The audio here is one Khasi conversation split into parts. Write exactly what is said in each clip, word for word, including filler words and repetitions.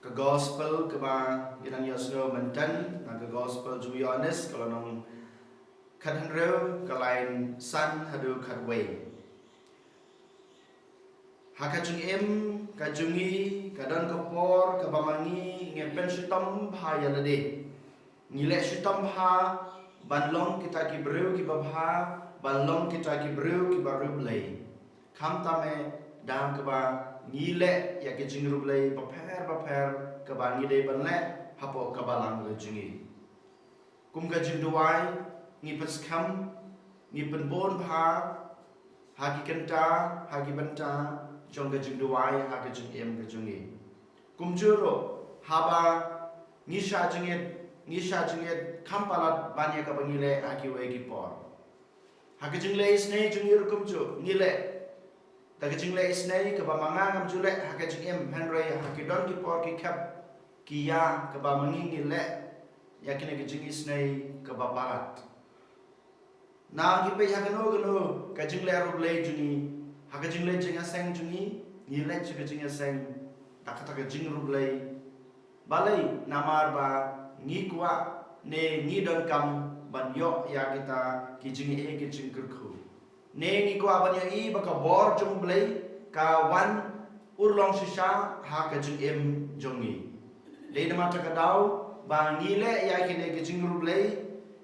Ka gospel kaba ngi dang ïohsngew mynta, na ka gospel jong u Ïoannis, ka lynnong khathynriew, ka lain san haduh khatwei. Ha ka jingim ka jong ngi, ka don ka por kaba ma ngi ngi pynshitom bha ïa lade. Ngi leh shitom bha ban long kita ki briew kiba bha, ban long kita ki briew kiba riewblei. Khamtam eh da kaba ngi leh ïa ki jingriewblei bapher bapher kaba ngi dei ban leh hapoh ka balang ka jong ngi. Kum ka jingduwai, ngi pynskhem, ngi pynbun bha ha ki kynta, ha ki bynta jong ka jingduwai ha ka jingim ka jong ngi. Kumjuh ruh, haba ngi shah jingit, ngi shah jingit kham palat ban ïa kaba ngi leh ha kiwei ki por. Ha ka jingleh isynei jong ngi ruh kumjuh, ngi leh da ka jingleh isynei kaba ma nga ngam ju leh ha ka jingim, hynrei ha ki don ki por ki khep ki ïa kaba ma ngi ngi leh ïa kine ki jingisynei kaba palat. Na ngi peit ha kano kano ka jingleh riewblei jong ngi, ha ka jingleh jingïaseng jong ngi, ngi leh sha ka jingïaseng da kata ka jingriewblei. Balei? Namar ba ngi kwah ne ngi donkam ban ïoh ïa kita ki jingeh ki jingkyrkhu. Ne ngi kwah ban ïohi ba ka bor jong U Blei ka wan urlong shisha ha ka jingim jong ngi. Dei namar kata ka daw ba ngi leh ïa kine ki jingriewblei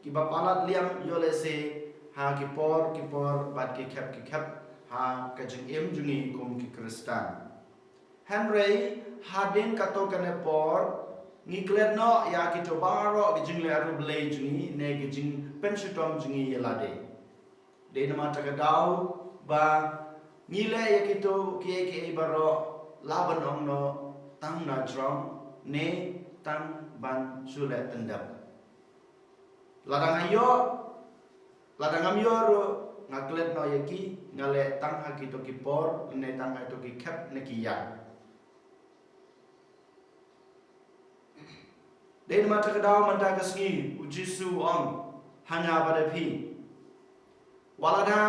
kiba palat liam, ïoh lehse ha ki por ki por bad ki khep ki khep ha ka jingim jong ngi kum ki Khristan. Hynrei hadien katto katne por ngi klet noh ïa kito baroh ki jingleh riewblei jong ngi ne ki jingpynshitom jong ngi ïa lade. Dei namar kata ka daw ba ngi leh ïa kito kiei kiei baroh la ban ong noh tang na jrong ne tang ban shu leh tyndep. Lada nga ïoh, lada ngam ïoh ruh, nga klet noh ïa ki, nga leh tang ha kito ki por ne tang ha kito ki khep ne ki ïa. Dei namar kata ka daw mynta ka sngi U Jisu u ong ha nga bad ha phi, wat lada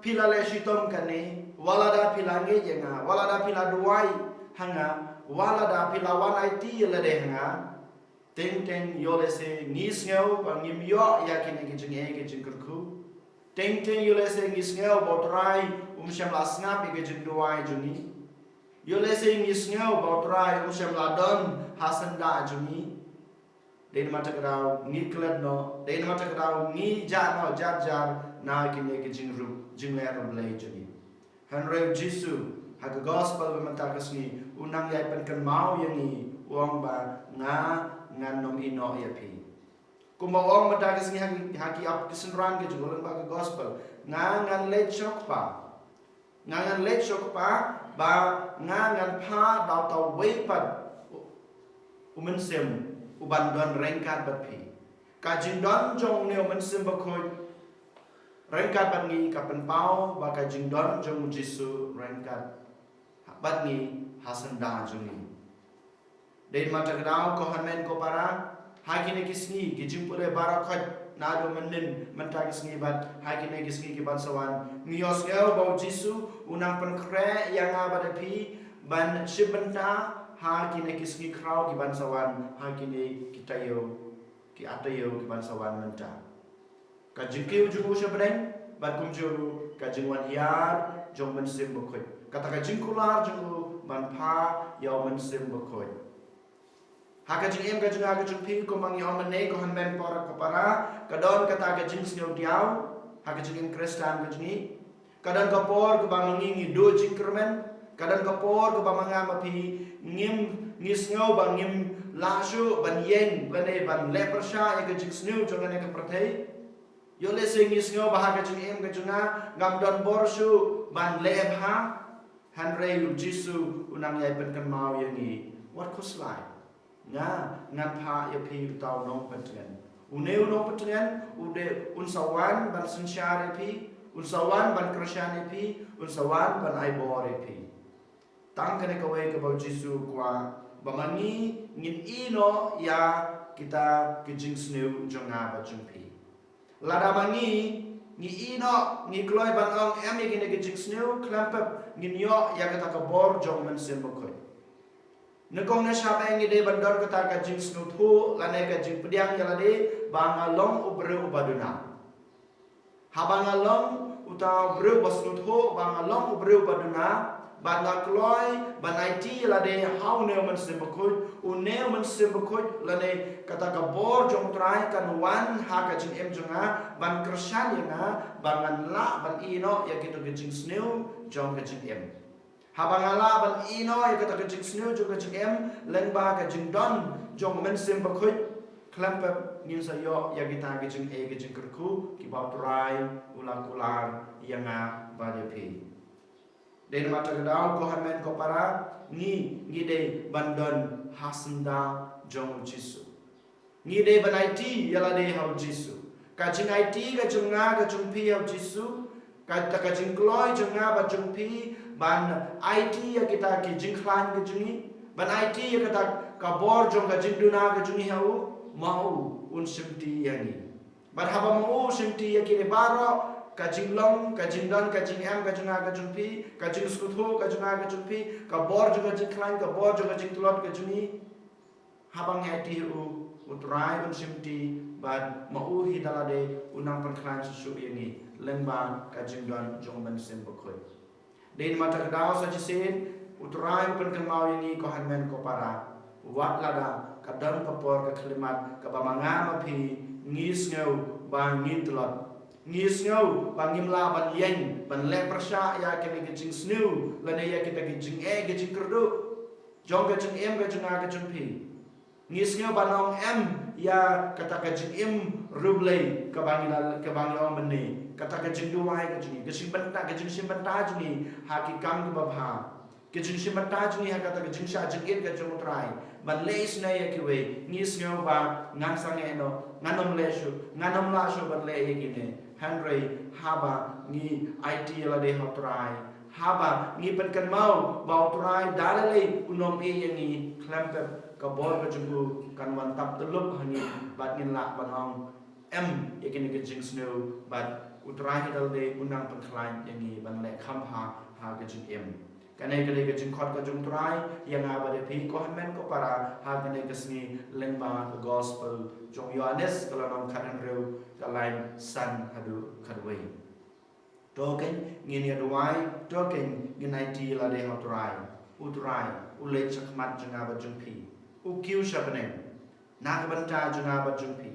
phi la leh shitom kane, wat lada phi la ngeit ïa nga, wat lada phi la duwai ha nga, wat lada phi la wan aiti ïa lade ha nga, teng teng ïoh lehse ngi sngew ba ngim ïoh ïa kine ki jingeh ki jingkyrkhu. Teng teng ïoh lehse ngi sngew ba U Trai um shym la sngap ïa ki jingduwai jong ngi. Ïoh lehse ngi sngew ba U Trai um shym la don ha syndah jong ngi. Dei namar kata ka daw ngi klet noh, dei namar kata ka daw ngi jah noh jar jar na kine ki jingrup, jingleh riewblei jong ngi. Hynrei U Jisu ha ka gospel ba mynta ka sngi u nang ïai pynkynmaw ïa ngi, u ong ba nga ngan ym ïehnoh ïa phi. Kumba u ong mynta ka sngi ha ki, ha ki ap ki synran ki jong u lyngba ka gospel, nga ngan leit sha U Kpa. Nga ngan leit sha U Kpa ba nga ngan phah da uta uwei pat u, u Mynsiem u ban don ryngkat bad phi. Ka jingdon jong une u Mynsiem Bakhuid ryngkat bad ngi ka pynpaw ba ka jingdon jong U Jisu ryngkat bad ngi ha syndah jong ngi. Dei namar kata ka daw ko hynmen ko para, ha kine ki sngi ki jingpule baroh khoit naduh mynnin mynta ki sngi bad ha kine ki sngi ki ban sa wan, ngi ïohsngew ba U Jisu u nang pynkhreh ïa nga bad ïa phi ban shim bynta ha kine ki sngi khraw ki ban sa wan, ha kine ki taïew, ki ar taïew ki ban sa wan mynta. Ka jingkiew jong u sha bneng bad kumjuh ruh ka jingwan hiar jong u Mynsiem Bakhuid. Kata ka jingkular jong u ban phah ïa u Mynsiem Bakhuid. Ha ka jingim ka jong nga ka jong phi, kumba ngi ong mynne ko hynmen para ko para, ka don kata ka jingsngewdiaw ha ka jingim Khristan ka jong ngi. Ka don ka por kaba ma ngi ngi duh jingkyrmen, ka don ka por kaba ma nga ma phi ngim, ngi sngew ba ngim lah shuh ban ïeng lane ban leh pyrshah ïa ka jingsniew jong kane ka pyrthei. Ïoh lehse ngi sngew ba ha ka jingim ka jong nga ngam don bor shuh ban leh bha. Hynrei U Jisu u nang ïai pynkynmaw ïa ngi, wat khuslai. Nga ngan phah ïa phi uta u nongpyntngen. Une u nongpyntngen u dei un sa wan ban synshar ïa phi, un sa wan ban kyrshan ïa phi, un sa wan ban ai bor ïa phi. Tang kane kawei kaba U Jisu u kwah ba ma ngi ngin ïehnoh ïa kita ki jingsniew jong nga bad jong phi. Lada ma ngi ngi ïehnoh, ngi kloi ban ong em ïa kine ki jingsniew, khlem pep ngin ïoh ïa kata ka bor jong u Mynsiem Bakhuid. Nyngkong ne sha ba ngi dei ban don kata ka jingsngewthuh lane ka jingpdiang ïa lade ba nga long u briew uba duna. Haba nga long uta u briew uba sngewthuh ba nga long u briew uba duna, ba nga kloi ban aiti ïa lade ha une u Mynsiem Bakhuid, une u Mynsiem Bakhuid lane kata ka bor jong U Trai kan wan ha ka jingim jong nga ban kyrshan ïa nga ba ngan lah ban ïehnoh ïa kito ki jingsniew jong ka jingim. Haba nga lah ban ïehnoh ïa kata ka jingsniew jong ka jingim lyngba ka jingdon jong u Mynsiem Bakhuid, khlem pep ngin sa ïoh ïa kita ki jingeh ki jingkyrkhu kiba U Trai u la kular ïa nga bad ïa phi. Dei namar kata ka daw ko hynmen ko para, ngi ngi dei ban don ha syndah jong u Jisu. Ngi dei ban aiti ïa lade ha u Jisu. Ka jingaiti ka jong nga ka jong phi ha u Jisu, kata ka jingkloi jong nga bad jong phi ban aiti ïa kita ki jingkhlaiñ ka jong ngi, ban aiti ïa kata ka bor jong ka jingduna ka jong ngi ha u, ma u un shimti ïa ngi. Bad haba ma u shimti ïa kine baroh, ka jinglong, ka jingdon, ka jingem ka jong nga ka jong phi, ka jingsngewthuh ka jong nga ka jong phi, ka bor jong ka jingkhlaiñ, ka bor jong ka jingtlot ka jong ngi, haba ngi aiti ha u, U Trai un shimti bad ma u hi da lade un nang pynkhlaiñ shuh shuh ïa ngi lyngba ka jingdon jong u Mynsiem Bakhuid. Dei namar kata ka daw sa shisien U Trai u pynkynmaw ïa ngi ko hynmen ko para, wat lada ka don ka por ka khyllipmat kaba ma nga ma phi ngi sngew ba ngi tlot, ngi sngew ba ngim lah ban ïeng ban leh pyrshah ïa kine ki jingsniew lane ïa kita ki jingeh ki jingkyrduh jong ka jingim ka jong nga ka jong phi. Ngi sngew ba nang em ïa kata ka jingim riewblei kaba ngi la, kaba ngi ong mynne, kata ka jingduwai ka jong ngi, ka jingbynta, ka jingshim bynta jong ngi ha ki kam kiba bha, ka jingshim bynta jong ngi ha kata ka jingshah jingit ka jong U Trai ban leh isynei ïa kiwei. Ngi sngew ba ngan sangeh noh, ngan ym leh shuh, ngan ym lah shuh ban leh ïa kine. Hynrei haba ngi aiti ïa lade ha U Trai, haba ngi pynkynmaw ba U Trai da lade un ym ïeh ïa ngi, khlem pep ka bor ka jong u kan wan tap tyllup ha ngi bad ngin lah ban ong em ïa kine ki jingsniew bad U Trai hi da lade un nang pynkhlaiñ ïa ngi ban leh kham bha ha ka jingim. Kane ka dei ka jingkhot ka jong U Trai ïa nga bad ïa phi ko hynmen ko para ha kane ka sngi lyngba ka gospel jong u Ïoannis ka lynnong khathynriew ka lain san haduh khatwei. To keiñ ngin ïa duwai, to keiñ ngin aiti ïa lade ha U Trai. U Trai u leit shakhmat jong nga bad jong phi, u kiew sha bneng na ka bynta jong nga bad jong phi,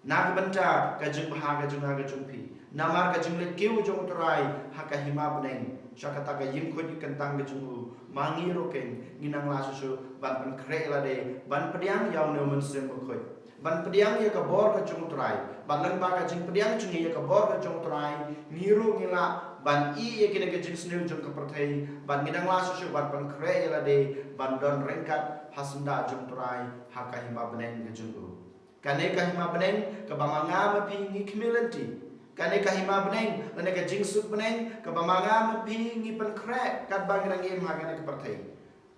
na ka bynta ka jingbha ka jong nga ka jong phi. Namar ka jingleit kiew jong U Trai ha ka hima bneng sha kata ka ïing khuid kyntang ka jong u, ma ngi ruh keiñ ngin nang lah shuh shuh ban pynkhreh ïa lade ban pdiang ïa une u Mynsiem Bakhuid, ban pdiang ïa ka bor ka jong U Trai. Bad lyngba ka jingpdiang jong ngi ïa ka bor ka jong U Trai, ngi ruh ngi lah ban ïeh ïa kine ki jingsniew jong ka pyrthei, bad ngi nang lah shuh shuh ban pynkhreh ïa lade ban don ryngkat ha syndah jong U Trai ha ka hima bneng ka jong u. Kane ka hima bneng kaba ma nga ma phi ngi khmih lynti, kane ka hima bneng lane ka jingsuk bneng kaba ma nga ma phi ngi pynkhreh katba ngi dang im ha kane ka pyrthei.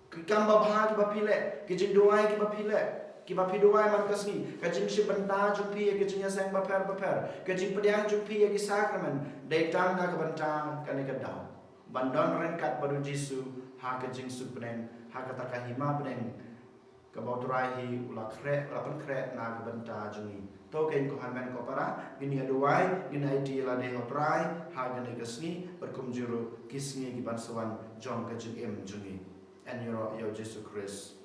Ki kam babha kiba phi leh, ki jingduwai kiba phi leh, kiba phi duwai man ka sngi, ka jingshim bynta jong phi ïa ki jingïaseng bapher bapher, ka jingpdiang jong phi ïa ki sakramen, dei tang na ka bynta kane ka daw ban don ryngkat bad u Jisu ha ka jingsuk bneng, ha kata ka hima bneng kaba U Trai hi u la khreh, u la pynkhreh na ka bynta jong ngi. To keiñ ko hynmen ko para, ngin ïa duwai, ngin aiti ïa lade ha U Trai ha kane ka sngi bad kumjuh ruh ki sngi ki ban sa wan jong ka jingim jong ngi. Yn ïaroh ïa u Jisu Khrist.